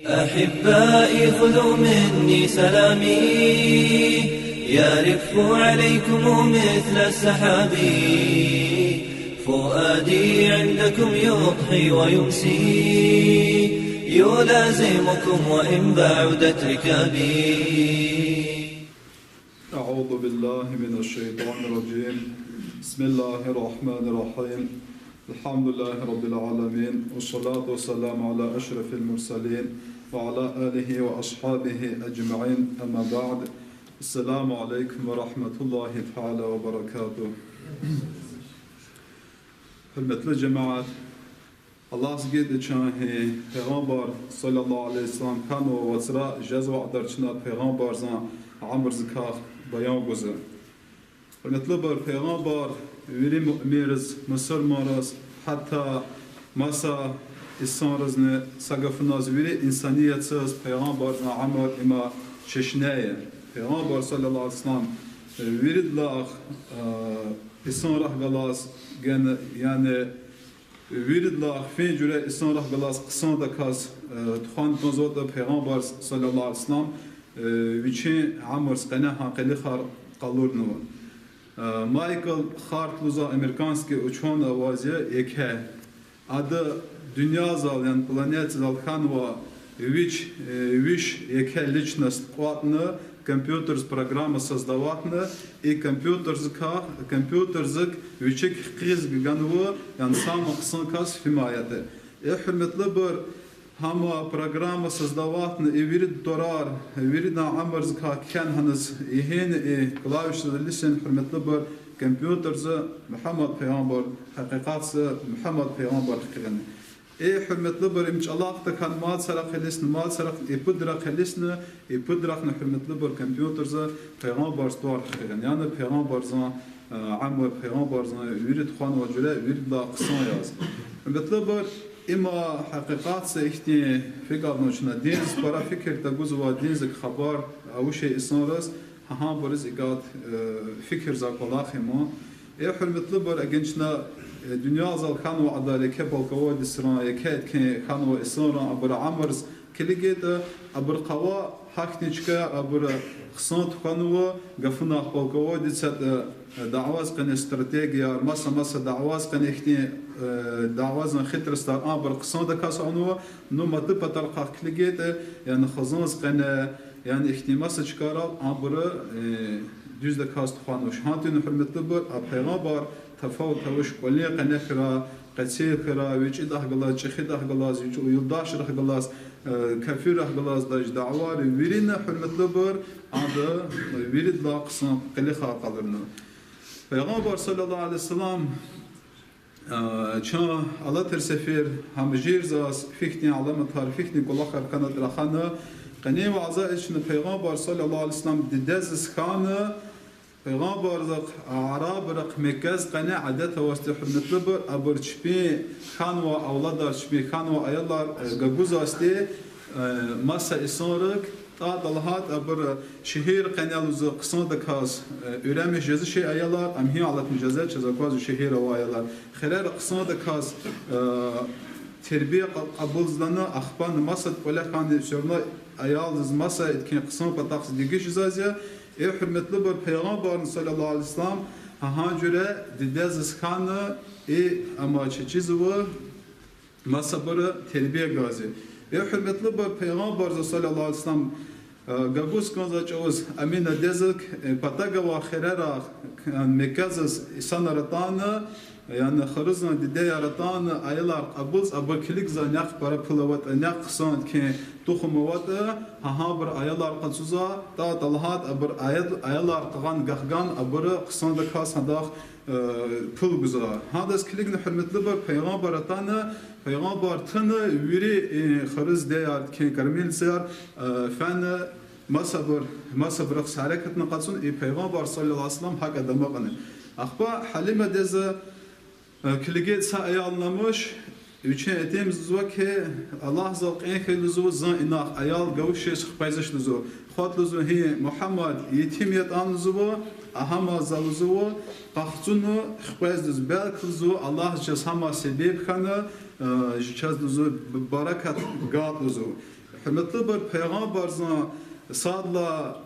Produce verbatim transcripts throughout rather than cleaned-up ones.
أحبائي خذوا مني سلامي، يرف عليكم مثل السحاب. فؤادي عندكم يضحي ويمسي، يلازمكم وإن بعدت ركابي. أعوذ بالله من الشيطان الرجيم. بسم الله الرحمن الرحيم. الحمد لله رب العالمين، والصلاة والسلام على أشرف المرسلين وعلى آله وأصحابه أجمعين، أما بعد. السلام عليكم ورحمة الله تعالى وبركاته. Гьуьрметлу жамаат, Аллагьди гайитӀа чун гьи Пайгъамбар صلى الله عليه وسلم хьанвай вацра жезвай кьадар чна Пайгъамбарзан уьмуьрзикай баян гузва. Гьуьрметлубур, Пайгъамбар вири муъминриз, мусурманриз, гьатта маса инсанризни, са гафуназ, вири инсаниятдиз Пайгъамбарзан уьмуьр им чешне я. Пайгъамбар صلى الله عليه وسلم виридалай, э, инсанрихъ галаз гена, яни виридалай фин жуьре инсанрихъ галаз хъсандаказ, э, тухвана кӀанзаватӀа, Пайгъамбар صلى الله عليه وسلم, э, вичин уьмуьрдин къене гьа къилихар къалурнава. Э, Майкл Харт лугьузвай американский учёный авазва еке. Ада дуьньядал, яни планетадал хьанвай вич, э, виш еке личность кӀватӀна, компьютердиз программа создаватьна, и компьютердикай, компьютердик вичик хкиз ганва, яни сама хъсан кас фима ятӀа. Э, гьуьрметлубур, гьама программа создаватьна, и вири тӀварар, виридан уьмуьрзикай кхьена гьаниз ягъин, и клавишдиз илисин, гьуьрметлубур, компьютерда Мугьаммад Пайгъамбар, гьакъикъатда Мугьаммад Пайгъамбар хкягъна. Э, гьуьрметлубур, им чӀалахъ тахьана мад сарахъ илисна, мад сарахъ, и пудрахъ илисна, и пудрахъни, гьуьрметлубур, компьютерда Пайгъамбарзан тӀвар хкягъна. Яни Пайгъамбарзан, э, уьмуьр, Пайгъамбарзан вири тухванвай жуьре виридалай хъсан яз. Гьуьрметлубур, има гьакъикъатда ихьтин фикирдал чна диндиз пара фикир тагузва, диндик хабар авачир инсанриз, гьабуруз икӀ, э, фикирзавай кӀвалах има. Э, гьуьрметлубур, эгер чна, э, дуьньядал хьанвай кьадар еке полководецрин, еке иткин хьанвай инсанрин, абурун уьмуьрдиз килигайтӀа, абурун къавай гьахьтин чкаяр, абуру хъсан тухванва, гафунахъ полководец ятӀа, э, дяведин къене стратегияр, маса-маса дяведин къене ихьтин, э, дяведин хитростар абуру хъсандаказ авунва, ну, мад патарихъ килигайтӀа, яни хизандин къене, яни ихьтин маса чкайрал абуру, э, дуьздаказ тухванвач. Гьатта, гьуьрметлубур, а Пайгъамбар тафават авач кӀвалин къене хьурай, къецел хьурай, вичӀидахъ галаз, чӀехидахъ галаз, вичин юлдашрихъ галаз, э, кафиррихъ галаз, даже дявейрин вирина, гьуьрметлубур, ада виридалай хъсан къилихар къалурнава. Пайгъамбар صلى الله عليه وسلم Э, чун алатай сефер гьам жезва, фихьтин аламатар, фихьтин кӀвалахар хьанатӀа рахана. Къенин ваъза ична Пайгъамбар صلى الله عليه وسلم дидедиз хьана, Пайгъамбардихъ, арабрихъ Меккадин къене адет авайди, гьуьрметлубур, абур чпин хьанвай авладар, чпин хьанвай аялар, э, гагузвайди, э, маса инсанрик, тӀа лагьайтӀа абур шегьердин къене лугьузва хъсандаказ, э, уьремиш жезвачир аялар, ам гьи алатни жезва, чаз аквазва шегьерда авай аялар. Хирер хъсандаказ, э, тербия кьа-, кьабулзавани, ахпани масад кӀвале хьана, всё равно аялдиз маса иткин хъсан патахъ дегиш жезва. Э, гьуьрметлубур, Пайгъамбарни صلى الله عليه وسلم гьа жуьре дидедиз хьана, и ам чечизва, масабур тербия гузва. Э, гьуьрметлубур, Пайгъамбарди صلى الله عليه وسلم, э, гагуз кӀанзавай чӀавуз Аминадиз, э, патав гвай хирерай, э, Меккадиз инсанар атана, яни хурузан дидеяр атана, аялар кьабулзава, абур килигзава, нихъ пара пул аватӀа, нихъ хъсан иткин тухум аватӀа, гьа гьабур аялар къачузва, тӀа лагьайтӀа абур аял-, аялар къагъан, гахган, абуру хъсандаказ гьадахъ э, пул гузва. Гьадаз килигна, гьуьрметлубур, Пайгъамбар атана, Пайгъамбар туна, вири, э, хуруз дидеяр, иткин кормилицаяр, э, фена, масабур, масабурухъ са гьерекатни къачуна, и Пайгъамбар صلى الله عليه وسلم гьакӀ дамахна. Ахпа Гьалимадиз, э, килигайтӀа са аялни амуш, вичин итимдиз лугьузва хьи, Аллагьдал кьин хьуй лугьузва, зун инихъ аял гвачиз хквезвач лугьузва. ХватӀ лугьузва хьи, Мугьаммад етим ятӀан лугьузва, а гьамаз за лугьузва, къахцуна хквез лугьузва, белки лугьузва, Аллагьди чаз гьамаз себеб хьана, э, чаз лугьузва б-, берекат гайитӀа лугьузва. Гьуьрметлубур, Пайгъамбарзан садла,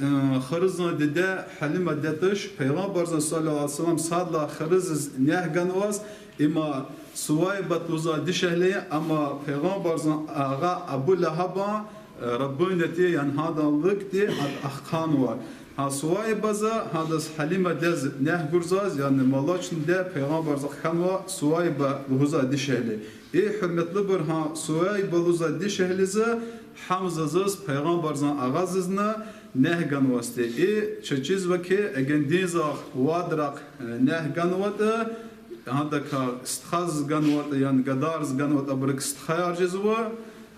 э, хурузан диде Гьалима дедиз, Пайгъамбарзан صلى الله عليه وسلم садла хурузиз нек ганваз, има Сувайбат лугьузвай дишегьли, амма Пайгъамбарзан агъа Абу Лагьабан, э, рабыня тир, яни гьадан лукӀ тир, ада ахъанва. Гьа Сувайбаз, гьадаз Гьалима дедиз нек гузваз, яни молочный диде Пайгъамбарзахъ хьанва Сувайба лугьузвай дишегьли. И, гьуьрметлубур, гьа Сувайба лугьузвай дишегьлиз Гьамзадиз Пайгъамбарзан агъадизни нек ганвайди. И чаз чизва хьи, эгер динзахъ вадрахъ, э, нек ганватӀа, гьадакай стхадиз ганватӀа, яни гадайриз ганватӀа, абурукай стхаяр жезва,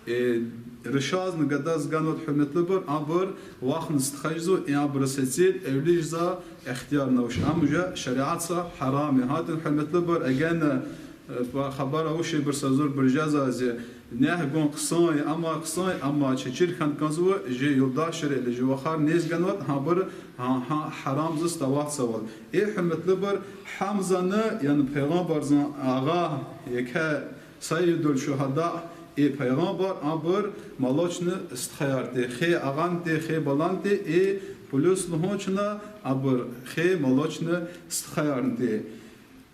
э, рушазни гададиз ганватӀа, гьуьрметлубур, абур вахни стха жезва, и абуруз сецил эвлиз жезвай ихтияр авач. Ам уже шариатда гьарам я. Гьатта, гьуьрметлубур, эгена, э, хабар авачирбур, са зурбур жезва зи, нек гун хъсан я, амма хъсан я, амма чаз чир хьана кӀанзава жи юлдашрин или жи вахар низ ганватӀа, гьабур, гьа, гьа, гьарамдиз таватзавал. И, гьуьрметлубур, Гьамзани, яни Пайгъамбарзан агъа, еке سيد الشهداء, и Пайгъамбар, абур молочный стхаяр тир, хи агъан тир, хи балан тир, и плюс лугьун чна, абур хи молочный стхаяр тир.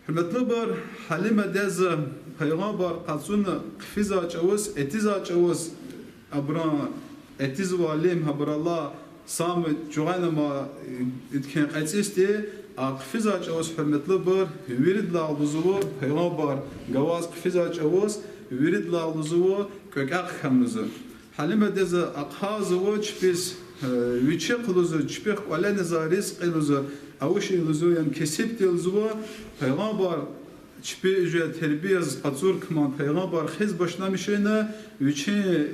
Гьуьрметлубур, Гьалима дедиз Пайгъамбар къачуна хъфизвай чӀавуз, этизвай чӀавуз, абурун этизвай лим, гьабурал алай сам чугъанама, э, идкин кьецӀиз тир, а хъфизвай чӀавуз, гьуьрметлубур, виридалай лугьузва, Пайгъамбар гваз хъфизвай чӀавуз, виридалай лугьузва, кӀвекӀвехъ хьана лугьузва. Гьалима дедиз ахъайзава чпиз, э, вичи хълагьзава, чпихъ кӀвализ зи ризкьи лугьузва, авачир лугьузва, яни кесиб тир лугьузва, Пайгъамбар чпи уже тербияз къачур кьван Пайгъамбар хьиз башламишна, вичин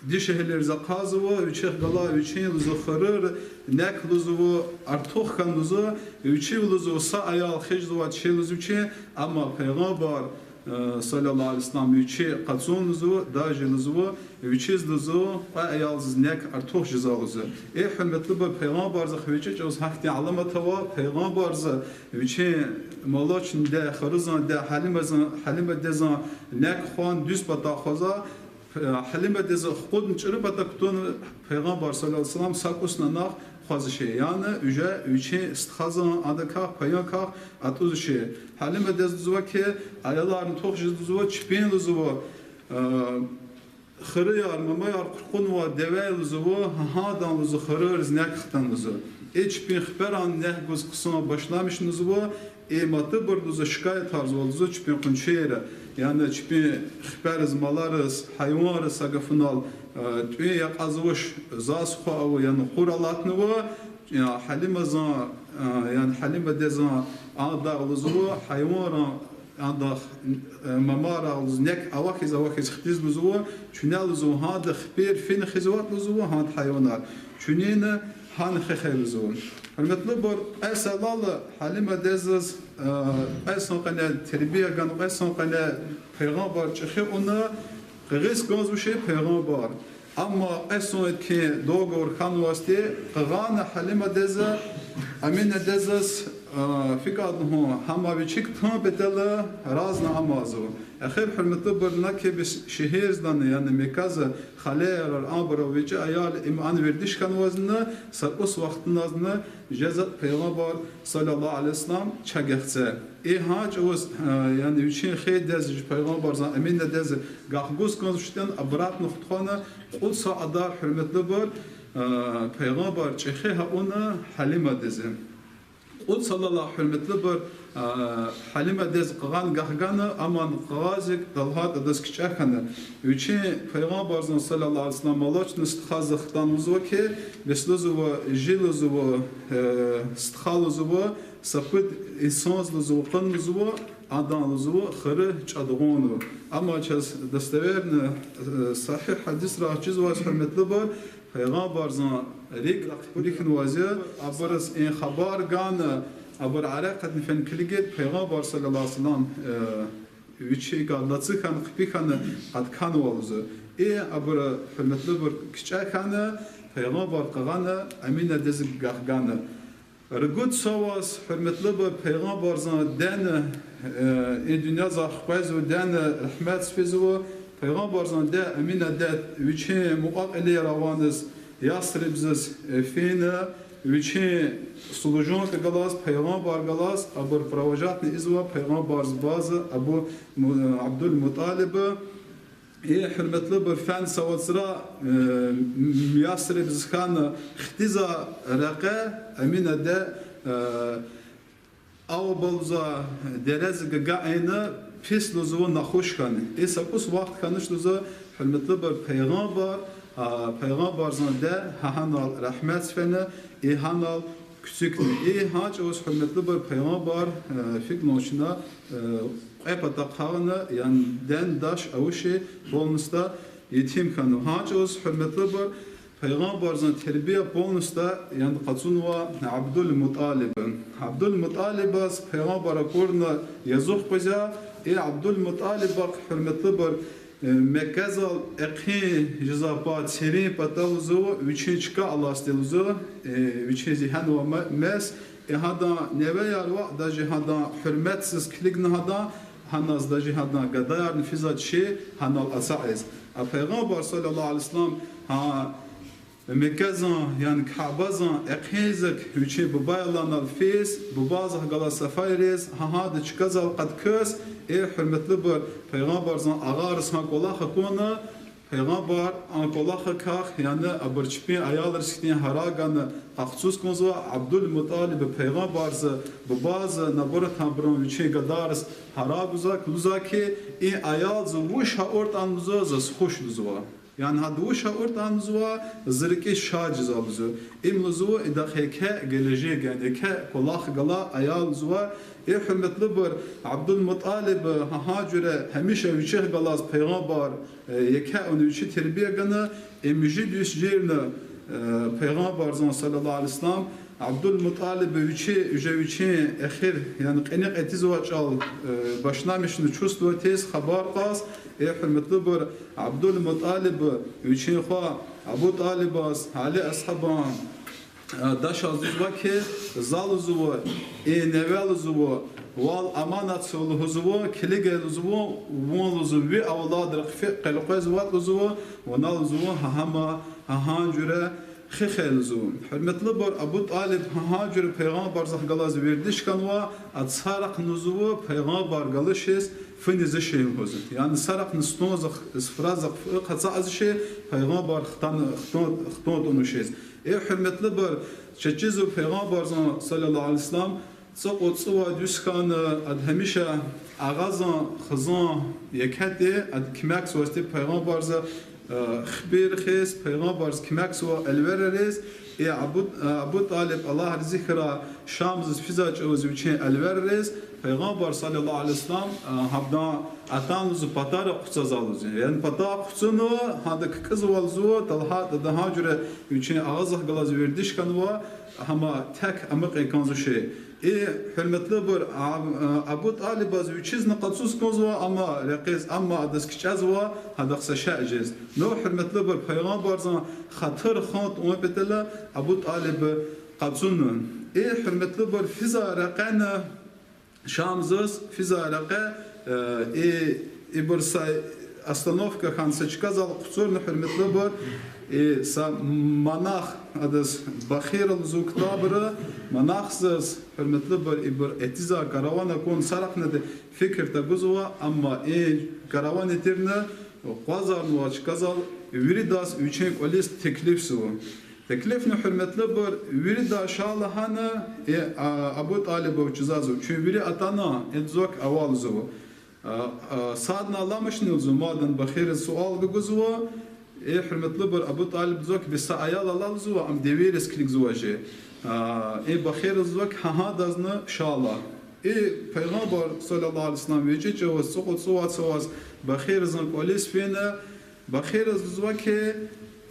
дишегьлийриз ахъайзава, вичихъ галай вичин лугьузва хурур нек лугьузва артух хьана лугьузва, вичи лугьузва са аял хьиз жезвач лугьузва вичин, амма Пайгъамбар, э, صلى الله عليه وسلم, вичи къачун лугьузва, даже лугьузва, вичиз лугьузва кьве аялдиз нек артух жезва лугьузва. Э, гьуьрметлубур, Пайгъамбарзахъ вичӀи чӀавуз гьахьтин аламат ава, Пайгъамбарза вичин молочный диде, хурузан диде Гьалимазан, Гьалима дедизан нек хъван дуьз патай хъваза, Гьалима дедиз хкудна чӀуру пата кутуна Пайгъамбар صلى الله عليه وسلم са кӀусни анахъ хъвазачир. Яни уже вичин стхазан адакай, паюнкай атӀузачир. Гьалима дедиз лугьузва хьи, аяларни тух жез лугьузва, чпин лугьузва, э, хуруяр, мамаяр хъуркъунвай деве лугьузва, гьа-, гьадан лугьузва хуруриз нек хтана лугьузва. Э, чпин хиперан нек гуз хъсан башламишна лугьузва, э, матубур лугьузва шикаятарзава лугьузва чпин къуншийри. Яни чпин хипериз, малариз, гьайванриз, са гафунал, э, тӀуьн якьазвач, заз хва ава, яни къур алатнава, я Гьалимазан, э, яни Гьалима дедизан адагъ лугьузва гьайванрин адахъ, э, мамайрай лугьуз нек авахьиз-авахьиз хтиз лугьузва, чуьне лугьузва гьада хипер фин хизватӀа лугьузва гьада гьайванар, чуьнуьни гьана хехей лугьузва. Гьуьрметлубур, кьве йисалай Гьалима дедиз, э, кьве йисан къене тербия гана, кьве йисан къене Пайгъамбар чӀехи авуна, къигъиз кӀанзавачир Пайгъамбар. Амма кьве йисан идкин договор хьанвайди, къигъана Гьалима дедиз Амина дедиз, э, фикӀад лугьун, гьам вичик тун патал разни амазва. Эхир, гьуьрметлубур, на кибис шегьердани, яни Мекказа халеяр, абурал вичӀи аял, им ана вердиш хьанвазни, са кӀус вахтуназни жезва Пайгъамбар صلى الله عليه وسلم чагехце. И гьа чӀавуз, э, яни вичин хи дедиз, Пайгъамбарзан Амина дедиз гахгуз кӀанзавачтӀани, обратно хутахвана, кьуд са адар, гьуьрметлубур, э, Пайгъамбар чӀехи гьа авуна Гьалима дедиз. Кьуд йисалай, гьуьрметлубур, э, Гьалима дедиз къигъана гахгана, амма къигъайди талгьайтӀа адаз кичӀе хьана. Вичин Пайгъамбарзан صلى الله عليه وسلم молочный стхаз хтана лугьузва хьи, бес лугьузва, жи лугьузва, э, стха лугьузва, са пуд инсанди лугьузва, къуна лугьузва, адан лугьузва хуруй чӀадгъунва. Амма чаз достоверный, э, сагьигь гьадисрай чизвайди, гьуьрметлубур, Пайгъамбарзан рикӀ кьулухъ хьанвайди я, абуруз и хабар гана, абур арекьдин фин килигайтӀа, Пайгъамбар صلى الله عليه وسلم, э, вичикай лацу хьана, хъипи хьана, къатканва лугьузва. И абур, гьуьрметлубур, кичӀе хьана, Пайгъамбар къигъана, Амина дедиз гахгана. Ругуд йисаваз, гьуьрметлубур, Пайгъамбарзан дена, э, и дуьньязахъ къвезва, дена рагьметдиз физва, Пайгъамбарзан де Амина де вичин мукьва-кьилийра аваниз Ясрибзиз, э, фена, вичин служанка галаз, пайгъамбар галаз, абур провожатни ийизва пайгъамбарзан бубаз Абу Му-, Абдулмуталиба. И гьуьрметлубур, фена са вацра, э, м-, Ясрибзиз хьана хтиза рекье Амина де, э, аваб лугьузва, дереза гагайна, пис лугьузва, нахуш хьана. И са кӀус вахт хьанач лугьузва, гьуьрметлубур, пайгъамбар, а, пайгъамбарзан де гьа-, гьанал рагьметдиз фена, и гьанал куьцикна. И гьа чӀавуз, гьуьрметлубур, пайгъамбар, э, фикӀ лагьана чна, э, кьве патахъ гьана, яни дендаш авачир, полностью етим хьана. Гьа чӀавуз, гьуьрметлубур, пайгъамбарзан тербия полностью, яни, къачунва Абдулмуталиба. Абдулмуталибаз пайгъамбар акурла язух къвезва, и Абдулмуталибахъ, гьуьрметлубур, э, Меккезал экъин жезва пай церин патал лугьузва, вичин чка алазди лугьузва, э, вичиз ягьанвай ме-, мез, и гьадан невеяр ваъ, даже гьадан гьуьрметдиз килигна гьадан, гьаназ даже гьадан гадаярни физвач гьанал ацукьиз. А пайгъамбар, صلى الله عليه وسلم, гьа Меккезан, яни Кябезан экъинзак вичин бубаял алайла физ, бубазахъ галаз сефер ийиз, гьа гьадан чказал къатказ, э, гьуьрметлубур, пайгъамбарзан агъариз гьа кӀвалах акуна, пайгъамбар а кӀвалахакай, яни абур чпин аялриз хьтин гьарай гана къахчуз кӀанзава, Абдулмуталиба пайгъамбарза, бубаза, наоборот, абурун вичин гадайриз гьарай гузва, лугьузва хьи, и аялди вуч гьа авуртӀани лугьузва, заз хуш лугьузва. Яни гьада вуч гьа авуртӀани лугьузва, зи рикӀиз шад жезва лугьузва. Им лугьузва, идахъ еке гележег, яни еке кӀвалах галай аял лугьузва. Э, гьуьрметлубур, Абдулмуталиб гьа, гьа жуьре гьамиша вичихъ галаз пайгъамбар, э, еке авуна вичи тербия гана, э, муьжуьд йис жирна, э, пайгъамбарзан, صلى الله عليه وسلم, Абдулмуталиб вичи, уже вичин эхир, яни кьиникь этизвай чӀал, э, башламишна чувствовать ийиз, хабар кьаз, э, гьуьрметлубур, Абдулмуталиб вичин хва Абу ТӀалибаз, Али асгьабан, э, дашаз лугьузва хьи, за лугьузва, и неве лугьузва, вал аманатзава лугьузва, килиге лугьузва, вун лугьузва ви авладрихъ фикь къекъвезватӀа лугьузва, вуна лугьузва гьа гьама, гьа гьа жуьре хихе лугьузва. Гьуьрметлубур, Абу ТӀалиб гьа гьа жуьре пайгъамбарзахъ галаз вердиш хьанва, а царахъни лугьузва пайгъамбар галачиз фу низишин лугьуз. Яни царахъни сутунзахъ, суфразахъ фу къачузвачир, пайгъамбар хтан, хтун, хтун тунушиз. Э, гьуьрметлубур, чечизва пайгъамбарзан, صلى الله عليه وسلم, цӀукьуд-цӀувад йис хьана, ада гьамиша агъазан, хизан еке тир, ада куьмекзавай тир пайгъамбарза, э, хипер хьиз, пайгъамбарза куьмекзавай элверариз, и Абу, э, Абу ТӀалиб, Аллагь рази хьурай, Шамзиз физвай чӀавуз вичин элверариз, пайгъамбар, صلى الله عليه وسلم, э, гьадан атана лугьузва патара хъуцазва лугьузва. Яни пата хъуцунва, гьада ккӀузвай лугьузва, талгьа, ада гьа жуьре вичин агъазахъ галаз вердиш хьанва, гьама тек амукьун кӀанзавачир. И, гьуьрметлубур, а, а, Абу ТӀалибаз вичизни къачуз кӀанзава, амма рекьиз, амма адаз кичӀезва, гьадахъ са шей жез. Ну, гьуьрметлубур, пайгъамбарзан хатур хтун тун патал Абу ТӀалиб къачуна. И, гьуьрметлубур, физвай рекье, Шамзиз физвай рекье, э, и, ибур са остановка хьана, са чказал къуцурна, гьуьрметлубур, и са монах, адаз Бахира лугьузва ктабра, монахзаз, гьуьрметлубур, ибур этизвай караван акун сарахъна фикир тагузва, амма и караван этирна, акъвазарнавай чказал виридаз вичин кӀвализ теклифзава. Теклифна, гьуьрметлубур, вирида ша лагьана, э, а, Абу ТӀалиба вучзава, чун вири атана, э, лугьузва, авай лугьузва. А, а, садни аламишна лугьузва, мадни Бахириз суал гугузва, э, гьуьрметлубур, Абу ТӀалиб лугьузва, бес са аял ала лугьузва, ам девирзаз килигзава чи. А, э, Бахириз лугьузва, гьа гьадазни ша лагь. И пайгъамбар, صلى الله عليه وسلم, вичӀи чӀавуз, цӀукьуд-цӀувад йис аваз Бахиризан кӀвализ фена, Бахириз лугьузва хьи,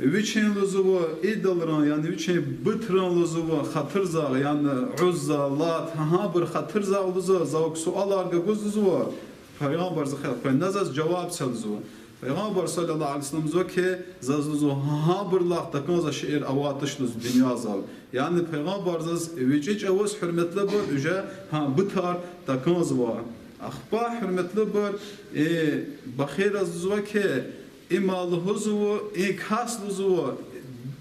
вичин лугьузва идолрин, яни вичин бутрин лугьузва хатурзагъ, яни Узза, Лат, гьа гьабур хатурзагъ лугьузва, завук суалар гугуз лугьузва, пайгъамбарза хел къвена, заз жаваб це лугьузва. Пайгъамбар, صلى الله عليه وسلم, лугьузва хьи, заз лугьузва гьа гьабурулай такӀанзавай шейэр авайди туш лугьузва дуьньязал. Яни пайгъамбарзаз вичӀи чӀавуз, гьуьрметлубур, уже гьа бутар такӀанзавай. Ахпа, гьуьрметлубур, э, Бахираз лугьузва хьи, има лугьузва, и кас лугьузва,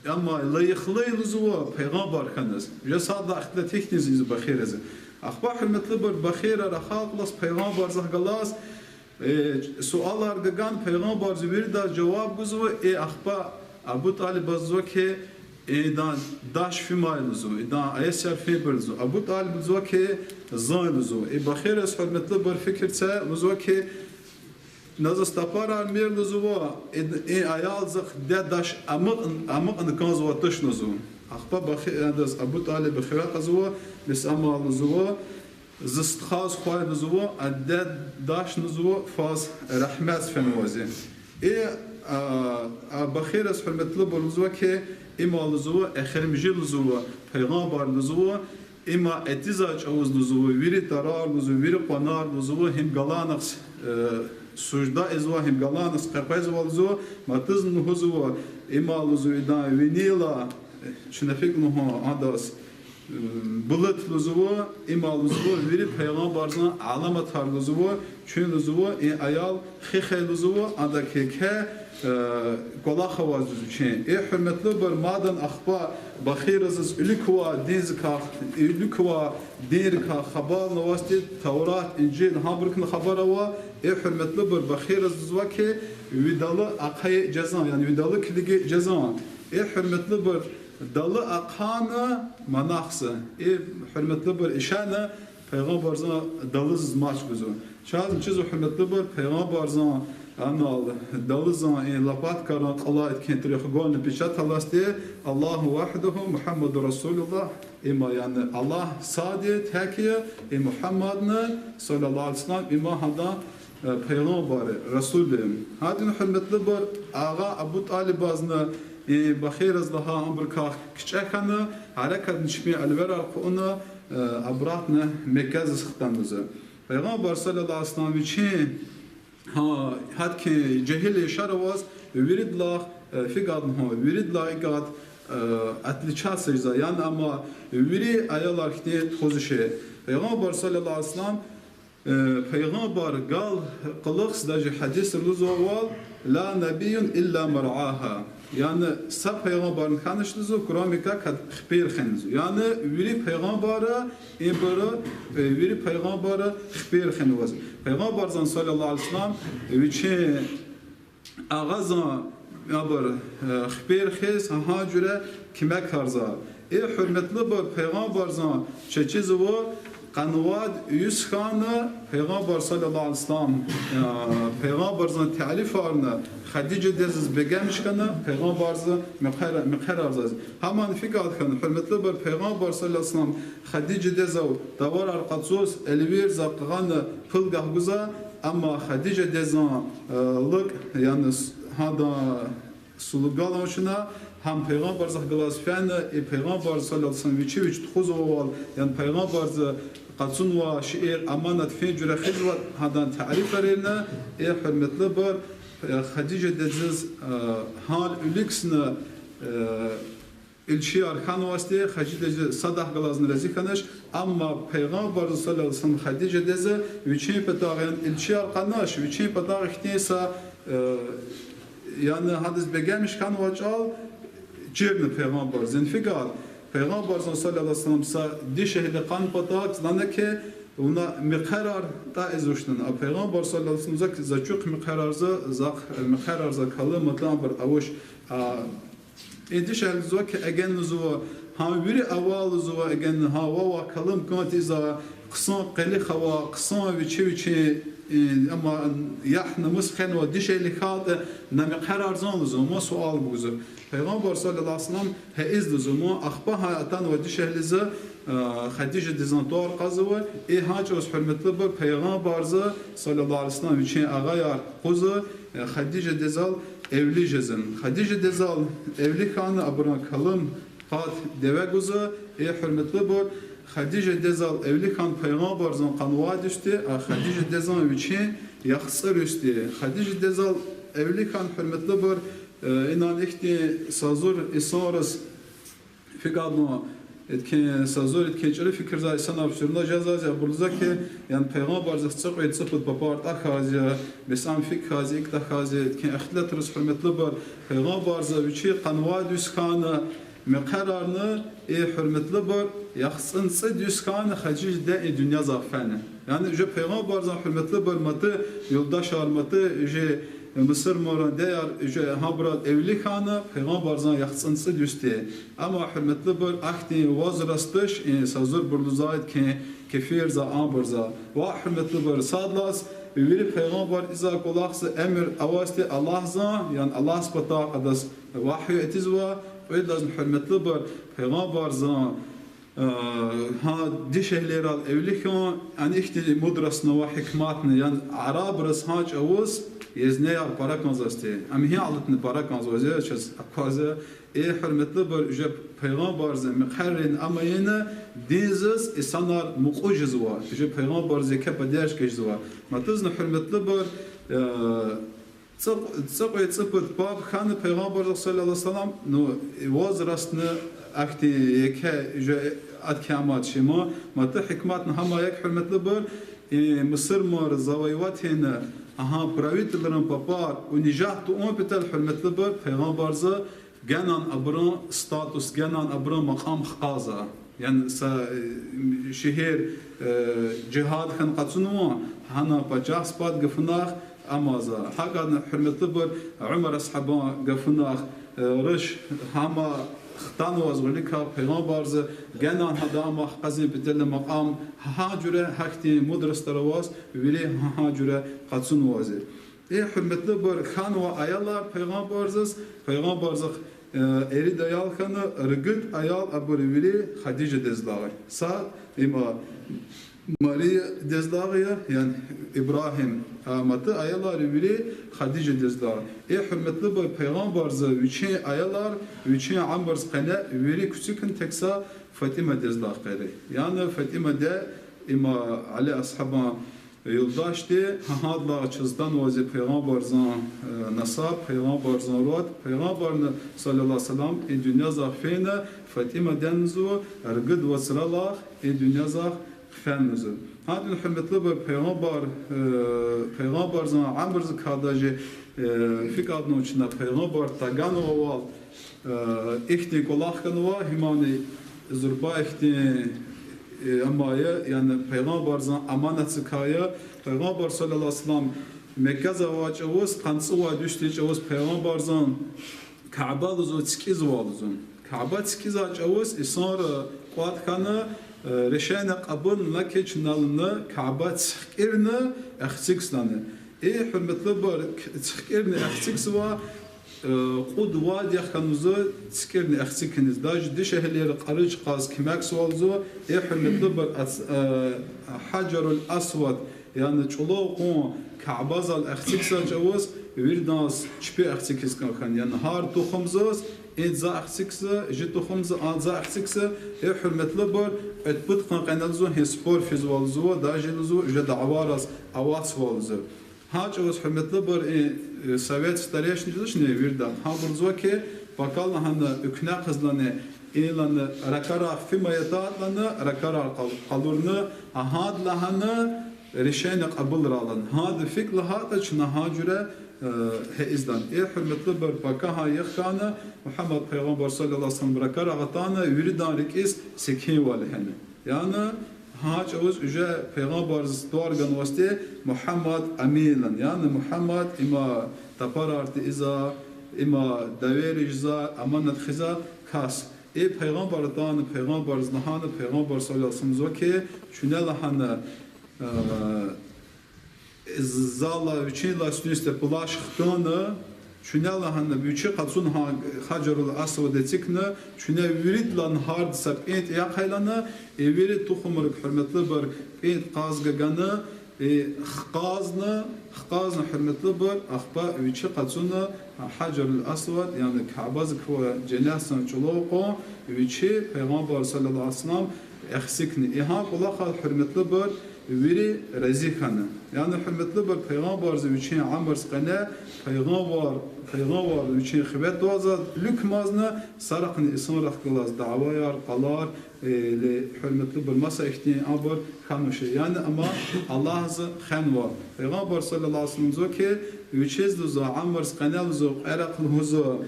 амма лайихлу лугьузва пайгъамбар хьаниз. Жа садлагьай ихтилат ихьтин лугьузва Бахираза. Ахпа, гьуьрметлубур, Бахира рахай кьулухъ пайгъамбардихъ галаз, э, суалар гугун, пайгъамбарди виридаз жаваб гузва, э, ахпа Абу ТӀалибаз лугьузва хьи, идан даш фимай лугьузва, идан аялар фейибур лугьузва. Абу ТӀалиб лугьузва хьи, зун лугьузва. И Бахираз, гьуьрметлубур, фикир це лугьузва хьи, на заз тапарар мийир лугьузва, и, и аялдихъ диде даш амукь-, амукьна кӀанзавайди туш лугьузва. Ахпа Бахи-, адаз Абу ТӀалиб хиве кьазва, бес амма лугьузва, зи стхаз хвай лугьузва, а диде даш лугьузва, фаз рагьмет фенвайди. И, а, а Бахираз, гьуьрметлубур, лугьузва хьи, има лугьузва эхиримжи лугьузва пайгъамбар лугьузва, има этизвай чӀавуз лугьузва вири тарар лугьузва, вири къванар лугьузва, гьим галайнихъ, э, сужда ийизва, гьим галайнихъ къекъвезва лугьузва, матазни лугьузва, има лугьузва идан винел, э, чна фикӀ лугьун адаз, булат лугьузва, има лугьузва вири пайгъамбарзан аламатар лугьузва, чун лугьузва, и аял хихей лугьузва, адак еке, э, кӀвалах аваз лугьузва вичин. Э, гьуьрметлубур, мадни ахпа Бахиразаз илик квай динзикай, илик квай динрикай хабар авайди, Таврат, Инжил, гьабурукайни хабар ава, э, гьуьрметлубур, Бахиразаз лугьузва хьи, ви дала ахъая жезва, яни ви дала килига жезва. Э, гьуьрметлубур, дала ахъайна манахза. Э, гьуьрметлубур, ишани пайгъамбарзан далазиз мас гузва. Чаз чизва, гьуьрметлубур, пайгъамбарзан, анал, далазан, э, лопаткайран кьулай эткин треугольный печать алайди: «Аллагьу вахдагьу, Мугьаммаду расулуллагь», има, яни Аллагь сад я, тек я, и Мугьаммадни, саллаллагьу алейгьи ва саллам, има гьадан, э, пайгъамбар я, расул я. Гьадин, гьуьрметлубур, агъа Абу ТӀалибазни, э, Бахираз лагьай абурукай кичӀе хьана, гьерекатна чпин алверар хъувуна, э, обратно Мекказиз хтанзава. Пайгъамбар, саллаллагьу алейгьи ва саллам, вичин, гьа, гьадахъ жегьил яшар аваз, виридалай, э, фикӀ гана, виридалай икӀ, э, отличаться ийизва, яни амма вири аялар хьтин тухузвач. Пайгъамбар, саллаллагьу алейгьи ва саллам, э, пайгъамбар гал кьулухъ, даже гьадисра лугьузвайвал: «Ла набийюн илла маръагьа». Яни са пайгъамбарни хьанач лугьузва, кроме как, гьада хипер хвена лугьузва. Яни вири пайгъамбарри, ибуру, э, вири пайгъамбарри хипер хвенваз. Пайгъамбарзан, саллаллагьу алейгьи ва саллам, вичин агъазан, абур, э, хипер хвез, гьа жуьре куьмекарзава. Э, гьуьрметлубур, пайгъамбарзан чечизва къанни вад йис хьана, пайгъамбар, саллаллагьу алейгьи ва саллам, э, пайгъамбарзан тарифарна, Хадижа дедиз бегенмиш хьана, пайгъамбарза мехъера-, мехъерарзава. Гьамни фикӀ гана, гьуьрметлубур, пайгъамбар, саллаллагьу алейгьи ва саллам, Хадижа дедизав товарар къачуз, элвирза къагъана пул гахгуза, амма Хадижа дедизан, э, лукӀ, яни с-, гьадан слуга лагьана, гьам пайгъамбарзахъ галаз фена, и пайгъамбар, саллаллагьу алейгьи ва саллам, вичи вич тухузвайвал, яни пайгъамбарза къачунвай шейэр аманат фин жуьре хуьзвай, гьадан тарифарна, э, гьуьрметлубур, э, Хадижа дедиз, э, гьал виликсна, э, илчияр хьанвайди, Хадижа деди садахъ галазни рази хьанач, амма пайгъамбарза, саллаллагьу алейгьи ва саллам, Хадижа дедиз вичин патахъ, яни илчияр кьанач, вичин патахъ ихьтин са, э, яни гьадаз бегенмиш хьанвай чӀал чирна пайгъамбар. Зун фикӀ гана, пайгъамбарзан, саллаллагьу алейгьи ва саллам, са дишегьли кьан патал лагьана хьи, вуна мехъерарда ийизвач лагьана. А пайгъамбар, саллаллагьу алейгьи ва саллам, лугьузва хьи, заз чухъ мехъерарза, захъ мехъерарза калун мад ламбур авач. А и дишегьли лугьузва хьи, эгенни лугьузва, гьам вири авай лугьузва, эгенни гьа вавай калун кӀан тийизвай, хъсан къилих авай, хъсан вичи вичин, э, амма ягь-намус хвенвай дишегьли хьайитӀа, на мехъерарзан лугьузва, ман суал гузва. Пайгъамбар, саллаллагьу алейгьи ва саллам, гьа ийиз лугьузва, ман ахпа гьа атанвай дишегьлиз, э, Хадижа дедизан тӀвар кьазва, и гьа чӀавуз, гьуьрметлубур, пайгъамбарза, саллаллагьу алейгьи ва саллам, вичин агъаяр къузва, э, Хадижа дедизал эвли жезва. Хадижа дедизал эвли хьана, абурун калун къад деве гузва, э, гьуьрметлубур, Хадижа дедизал эвли хьана пайгъамбарзан къанни вад йисди, а Хадижа дедизан вичин яхцӀур йисди. Хадижа дедизал эвли хьана, гьуьрметлубур, э, инал ихьтин са зур инсанриз фикӀ гана, Эдкин са зур, эдкин чӀуру фикирзавай инсанар всё равно жезва, абур лугьузва хьи, яни Пайгъамбарзахъ цӀикьвед цӀипуд папар тахьазва, бес ам фикирзава, икӀ тахьазва, эдкин ихтилатриз, гьуьрметлубур, Пайгъамбарза вичи къанни вад йис хьана, мехъерарна, и, гьуьрметлубур, яхцӀурни цӀуд йис хьана Хадижа диде и дуьньязай фена. Яни уже Пайгъамбарзан, гьуьрметлубур, мад юлдашар, мад уже мусурманрин дидеяр, уже гьабурал эвли хьана Пайгъамбарзан яхцӀурни цӀуд йис тир. Амма, гьуьрметлубур, ахьтин возрастдиз, и, са зурбур лугьузва эдкин кефирза, абурза. Ва, гьуьрметлубур, сад лагьайди, вири Пайгъамбар ийизвай кӀвалахза эмир авайди Аллагьзан, яни Аллагьзан патай адаз вагьй атизва, кьвед лагьайди, гьуьрметлубур, Пайгъамбарзан, э, гьа дишегьлийрал эвли хьун, ана ихьтин мудростни ва гьикматни, яни арабриз гьа чӀавуз езнеяр пара кӀанзавайди тир. Ам гьи алатна пара кӀанзавайди я, чаз аквазва. Э, гьуьрметлубур, уже Пайгъамбарза мехъерарин амайина динзаз инсанар мукьва жезва, уже Пайгъамбарза еке поддержка жезва. Матазни, гьуьрметлубур, э, цӀикь-, цӀикьвед цӀипуд паб хьана Пайгъамбарзахъ, صلى الله عليه وسلم, ну, возрастни ахьтин еке уже адкемат шима, мад гьикматни гьам я хьи, гьуьрметлубур, и мусурманри завоевать ийиз, агьа, правительрин папар унижать тавун патал, гьуьрметлубур, Пайгъамбарза генани абурун статус, генани абурун макьам хкажзава. Яни са, э, шегьер, э, жигьад хьана къачунва, гьана пачагьдин пад гафунихъ амазва. ГьакӀни, гьуьрметлубур, Умар асгьабан гафунихъ, э, руш гьам хтанваз гъилик Пайгъамбарза генани гьадан ам хкажун патал макьам, гьа жуьре гьахьтин мудростар аваз, вири гьа жуьре къачунвазва. Э, гьуьрметлубур, хьанва аялар Пайгъамбарзаз, Пайгъамбарзахъ, э, ирид аял хьана, ругуд аял, абур вири Хадижа дидедилай. Са, има, Мария дидедилай я, яни Ибрагьим, а мад аялар вири Хадижа дидедилай. Э, гьуьрметлубур, Пайгъамбарза вичин аялар, вичин уьмуьрдин къене вири кучукни, тек са Фатима дидедилай гъейри. Яни Фатима диде, има, Али асгьабан юлдашди, гьа гьадалай чаз атанвазва Пайгъамбарзан, э, насаб, Пайгъамбарзан руад, Пайгъамбарни, صلى الله عليه وسلم, и дуьньязахъ фена, Фатима дидени лугьузва, ругуд вацралай и дуьньязахъ фена лугьузва. Гьадин, гьуьрметлубур, Пайгъамбар, э, Пайгъамбарзан уьмуьрдикай даже, э, фикӀ атанвачни Пайгъамбар таганвайвал, э, ихьтин кӀвалах хьанва, гьамни зурба ихьтин, э, амай, яни Пайгъамбарзан аманатдикай я. Пайгъамбар, صلى الله عليه وسلم, Меккадиз авай чӀавуз, къанни цӀувад йис тир чӀавуз Пайгъамбарзан Каба лугьузва цикӀизвай лугьузва. Каба цикӀизвай чӀавуз инсанри кӀватӀ хьана, э, решение кьабулна хьи, чна лагьана, Каба цихкӀирна эхцигзава лагьана. Э, гьуьрметлубур, к-, цихкӀирна эхцигзава, э, кьуд вад яхъ хьанва лугьузва цихкӀирна эхцигиз. Даже дишегьлийри кьариз кьаз куьмекзава лугьузва. Э, гьуьрметлубур, ац-, э, Гьажарул Асвад, яни чӀулав къван Кабадал эхцигзавай чӀавуз виридаз чпи эхцигиз кӀан хьана. Яни гьар тухумдиз, и за эхцигзава, жи тухумдиз, а за эхцигзава, э, гьуьрметлубур, кьвед-пуд къан къене лугьузва, гьи спор физвай лугьузва, даже лугьузва, уже дявеяр аватзавай лугьузва. Гьа чӀавуз, гьуьрметлубур, и, э, совет старейшин жузни вирида, гьабур лугьузва хьи, пака лагьана, уькнехъиз лагьана, и лагьана ракӀарар фима ятӀа лагьана, ракӀарар къал-, къалурна, гьада лагьана решение кьабулрай лагьана. Гьада фикӀ лагьайтӀа, чна гьа жуьре, э, гьа ийиз лагьана. Э, гьуьрметлубур, пака гьа йикъ хьана, Мугьаммад пайгъамбар, صلى الله عليه وسلم, ракӀарар атана, виридан рикӀиз секинвал гьана. Яни гьа чӀавуз уже пайгъамбардиз тӀвар ганвайди Мугьаммад Амин лагьана. Яни Мугьаммад има тапарар тийизвай, има доверие жезвай, аманат хуьзвай кас. Э, пайгъамбар атана, пайгъамбардиз лагьана, пайгъамбар, صلى الله عليه وسلم, лугьузва хьи, чуьне лагьана, э, залай вичилай сунисте плащ хтана, чуьне лагьана вичи къачуна гьа Гьажарул Асвад эцигна, чуьне виридалай гьарда са пӀинтӀ яхъ лагьана, и вири тухумрик, гьуьрметлубур, пӀинтӀ кьаз гана, и хкажна, хкажна, гьуьрметлубур, ахпа вичи къачуна Гьажарул Асвад, яни Кабадик квай женнетдин чӀулав къван, вичи пайгъамбар, صلى الله عليه وسلم, эхцигна. И гьа кӀвалахал, гьуьрметлубур, вири рази хьана. Яни, гьуьрметлубур, пайгъамбарза вичин амрс къене, пайгъамбар, пайгъамбар вичин хиве твазва, луькмазна, сарахъни инсанрахъ галаз дявеяр, къалар, э, ле, гьуьрметлубур, маса ихьтин абур хьанвач. Яни амма Аллагьза хвенва. Пайгъамбар صلى الله عليه وسلم лугьузва хьи, вичиз лугьузва, амрс къене лугьузва, кьерахъ лугьузва,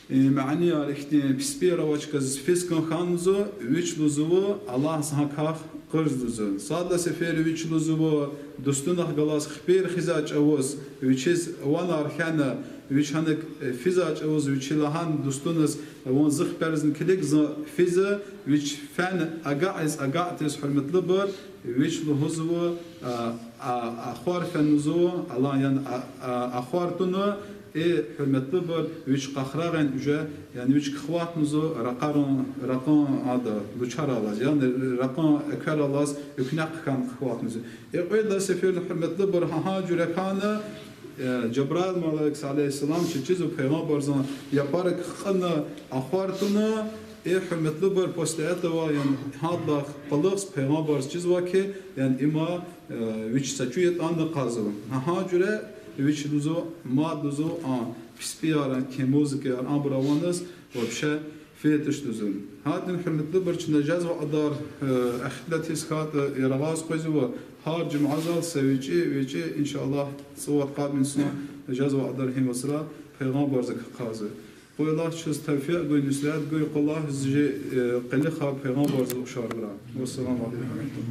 э, манияр ихьтин писпияр авачказ физ кун хьанва лугьузва, вич лугьузва, Аллагьза гьакӀ къвез лугьузва. Садлагьай сефер вич лугьузва, дустунахъ галаз хипер хуьзвай чӀавуз, вичиз ванер хьана, вич гьана, э, физвай чӀавуз, вичи лагьана дустуниз, вун зи хиперизни килиг, за физва, вич фена агакьиз, агакьдиз, гьуьрметлубур, вич лугьузва, а, а, ахвар фена лугьузва, алан, яни, а, а, ахвар туна, э, гьуьрметлубур, вич къарагъун уже, яни вич кхьенватӀа лугьузва ракъарун, ракъун ада, лучар алаз, яни ракъун эквер алаз, уькнехъ хьана кхьенватӀа лугьузва. Э, кьвед лагьай сеферда, гьуьрметлубур, гьа, гьа жуьре хьана, э, Жабраил малаикди عليه السلام чи чизва пайгъамбарзан япарик хкана, ахвар туна, э, гьуьрметлубур, после этого, яни гьадалай кьулухъ пайгъамбарза чизва хьи, яни има, э, вич са чуьн ятӀани кьазва. Гьа, гьа жуьре вич лугьузва, мад лугьузва, а, писпияр, кин музыкаяр, абур авуназ вообще фейи туш лугьузва. Гьадин, гьуьрметлубур, чна жезвай кьадар, э, эхтилатиз хьайитӀа, яргъаз къвезва, гьар жуьмядал са вичӀи, вичӀи, إن شاء الله, цӀувад къад минсун жезвай кьадар гьи вацра пайгъамбарза кхьизва. Къуй Аллагьди чаз тавфикь гуй, нусрат гуй, къуй Аллагьди чи, э, къилихар пайгъамбарзал ухшарбур. والسلام عليكم.